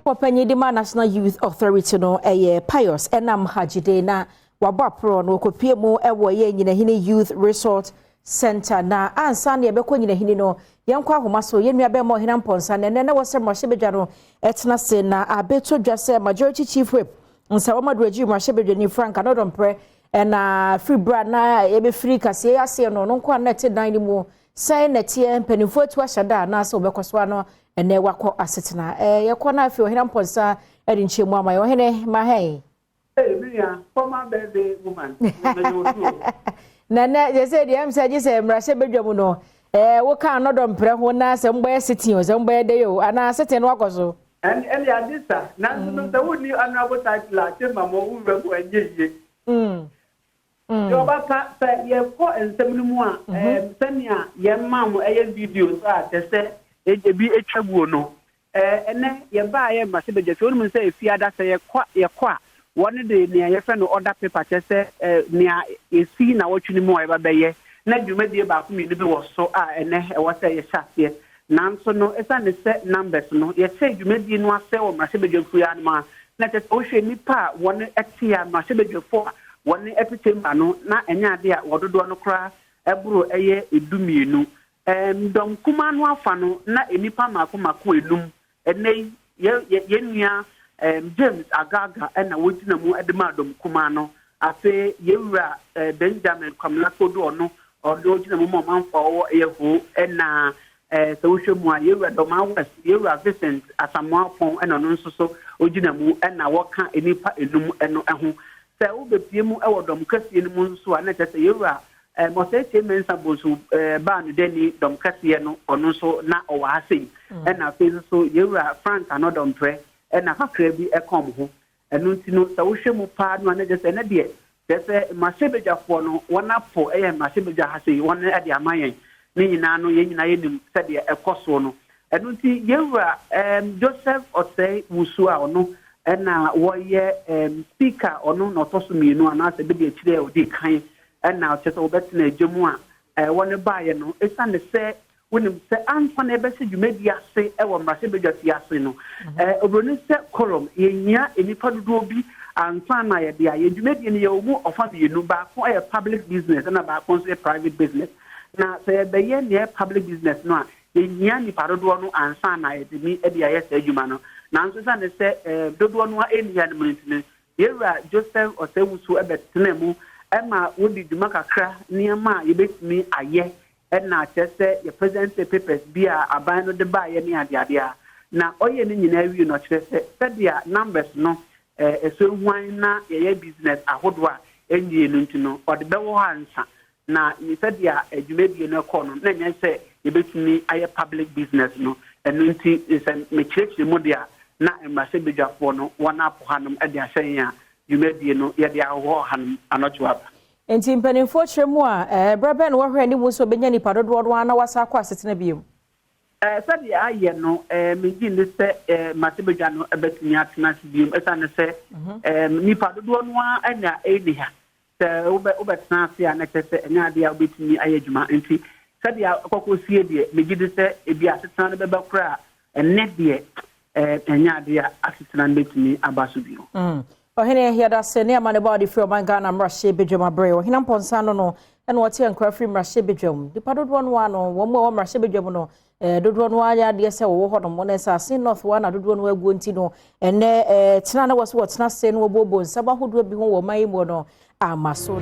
Wɔpanyin de ma National Youth Authority no ɛyɛ Pius Enam Hadzide na wabɔ aporɔ no wɔkɔpie mu ɛwɔ yɛ Nyinahini Youth Resort Center. Na ansa na yɛbɛkɔ Nyinahini no, yɛnkɔ ahoma so yɛn nua bɛrima Ɔhene Mpɔnsa. Na ɛnɛ na wɔsɛ mmarahyɛbadwa no ɛtena se na abɛto dwa sɛ Majority Chief Whip Nsawam Adoagyiri mmarahyɛbadwani Frank Annoh-Dompreh ɛna firi bra na yɛbɛfiri kaseɛ aseɛ no ɔno nko a na ɛte dan no mu sɛn na ɛteɛ, mpanimfoɔ atu ahyɛ da anaasɛ wɔbɛkɔ so ano. Ɛnɛ wakɔ asetena yɛkɔ no. Afei Ɔhene Mpɔnsa ɛde nkyɛn mu ama yɛ. Ɔhene mahɛn. Hey, Miriam, former birthday woman. Na nɛ yɛ sɛ deɛ sɛ gye sɛ mmarahyɛ badwa mu no woka Annoh-Dompreh ho na sɛ mbɔyɛ sitting o, sɛ mbɔyɛ de o anaa sitting no wakɔ so. Ɛne ade sa nanso no sɛ wonni honorable title a kyɛ ma ma wowura mu ɛnyɛ yie. Deɛ ɔbɛka sɛ yɛkɔ nsɛm no mu a, sɛnea yɛma mo ɛyɛ video so a kyɛ sɛ ebi atwa guo no, ɛnɛ yɛbaa yɛ mmarahyɛbadwa fie wonim sɛ efiada sɛ yɛkɔ a, wɔne de nea yɛfrɛ no order paper, kyɛ sɛ nea esi na wɔtwe no mu a yɛba bɛyɛ na dwumadie baako mmienu bi wɔ so a ɛnɛ ɛwɔ sɛ yɛhyɛ aseɛ. Nanso no, ɛsiane sɛ numbers no yɛhyɛ dwumadie no ase wɔ mmarahyɛbadwa anom a, na kyerɛ sɛ wohwɛ nnipa a wɔne te a mmarahyɛbadwafoɔ a wɔne te chamber no na ɛnyɛ ade a wɔdodoɔ no koraa ɛboro ɛyɛ 12. Dɔm kumaa no afa no na nnipa mako mako enum. Ɛnɛ yi yɛn nua James Agaga ɛna wogyina mu de ma dɔm kumaa no. Afei yɛwura Benjamin Kwamina Kodo, ɔno ɔde ogyina mu ma ɔmanfo a ɔwɔ ɛyɛ Ho. Ɛna sɛ wohwɛ mu a, yɛwura Dormaa West, yɛwura Vincent Asamoah Pɔn, ɛna ɔno nso so ogyina mu ɛna wɔka nnipa enum ɛno ɛho. Sɛ wobɛpie mu ɛwɔ dɔm kɛseɛ no mu nso a, na kyerɛ sɛ yɛwura Osei Kyei Mensah Bonsu baa no dani dɔm kɛseɛ no, ɔno nso na ɔwɔ ha sei. Ɛna afei nso so yɛwura Frank Annoh-Dompreh ɛna kakra bi ɛka ɔmo ho. Ɛno nti no, sɛ wohwɛ mu paa no a, na kyerɛ sɛ ɛnɛ deɛ kyerɛ sɛ mmarahyɛbadwafoɔ no wɔn apo ɛyɛ mmarahyɛbadwa ha sei wɔn ɛde ama yɛn ne nyinaa no, yɛn nyinaa yɛnim sɛdeɛ ɛkɔ soɔ no. Ɛno nti yɛwura Joseph Osei Wusu a ɔno ɛna wɔyɛ speaker, ɔno na ɔtɔ so mmienu anaasɛ bi de akyire a ɔdi kan, ɛna ɔkyerɛ sɛ wɔbɛtena adwa mu a wɔne baeɛ no, ɛsiane sɛ wonim sɛ ansa na ɛbɛhyɛ dwumadi ase ɛwɔ mmarahyɛbadwa fie ase no, oburoni sɛ quorum, yɛhia nnipa dodoɔ bi ansa na yɛde ayɛ dwumadie no. Yɛwɔ mu ɔfa mmienu: baako yɛ public business ɛna baako nso yɛ private business. Na sɛ yɛbɛyɛ nea public business no a, yɛhia nipa dodoɔ no ansa na yɛde mi de ayɛ saa adwuma no. Nanso sane sɛ dodoɔ no ɛnni ha no mu nti no, yɛwura Joseph Osei Wusu ɛbɛtena mu ɛma wodi dwuma kakra, nneɛma a yɛbɛtumi ayɛ, ɛna kyerɛ sɛ yɛ present papers bi a aban no de baayɛ ne adeade a na ɔyɛ ne nyinaa wie no, ɔkyerɛ sɛ sɛdeɛ numbers no ɛso huan na yɛyɛ business ahodoɔ a ɛnwie no nti no, ɔde bɛwɔ hɔ ansa na sɛdeɛ adwumadie no kɔ no na ɛnyɛ sɛ yɛbɛtumi ayɛ public business no. Ɛno nti sɛ mekyerɛkyerɛ mu deɛ a, na mmarahyɛbadwafoɔ no wɔn apo hanom de ahyɛ yɛn a dwumadie no yɛde ahohɔ hanom anɔkye aba. Nti mpanimfoɔ kyerɛ mu a, berɛ bɛn na wɔhwɛ anim sɛ ɔbɛnya nipa dodoɔ no ara na wasa akɔ asetena bio? Sɛdeɛ ayɛ no, megye ne sɛ mmarahyɛbadwa no bɛtumi atena ase bio, ɛsiane sɛ nipa dodoɔ no ara na ɛnni ha. Sɛ wobɛtena ase a, na kyerɛ sɛ ɛnyɛ adeɛ a wobɛtumi ayɛ adwuma. Nti sɛdeɛ kɔkɔ sie deɛ, megye di sɛ ebi asetena no bɛba koraa. Ɛnɛ deɛ, ɛnyɛ adeɛ a asetena no bɛtumi aba so bio. Ɔhene, yɛda se ne ama ne ba ɔde firi ɔman Ghana mmarahyɛ badwam aberɛ. Ɔhene Mpɔnsa no ɛna ɔte nkora firi mmarahyɛ badwam. Nipa dodoɔ no ano wɔn mu a wɔwɔ mmarahyɛ badwam no, dodoɔ no ayɛ adeɛ sɛ wɔwɔ hɔ nom na asase north wa na dodoɔ no aguo. Nti no ɛnɛ tena na wɔ so wɔtena se no wɔbɔbɔ nsɛm ahodoɔ bi ho wɔ ɔman yi mu no ama so.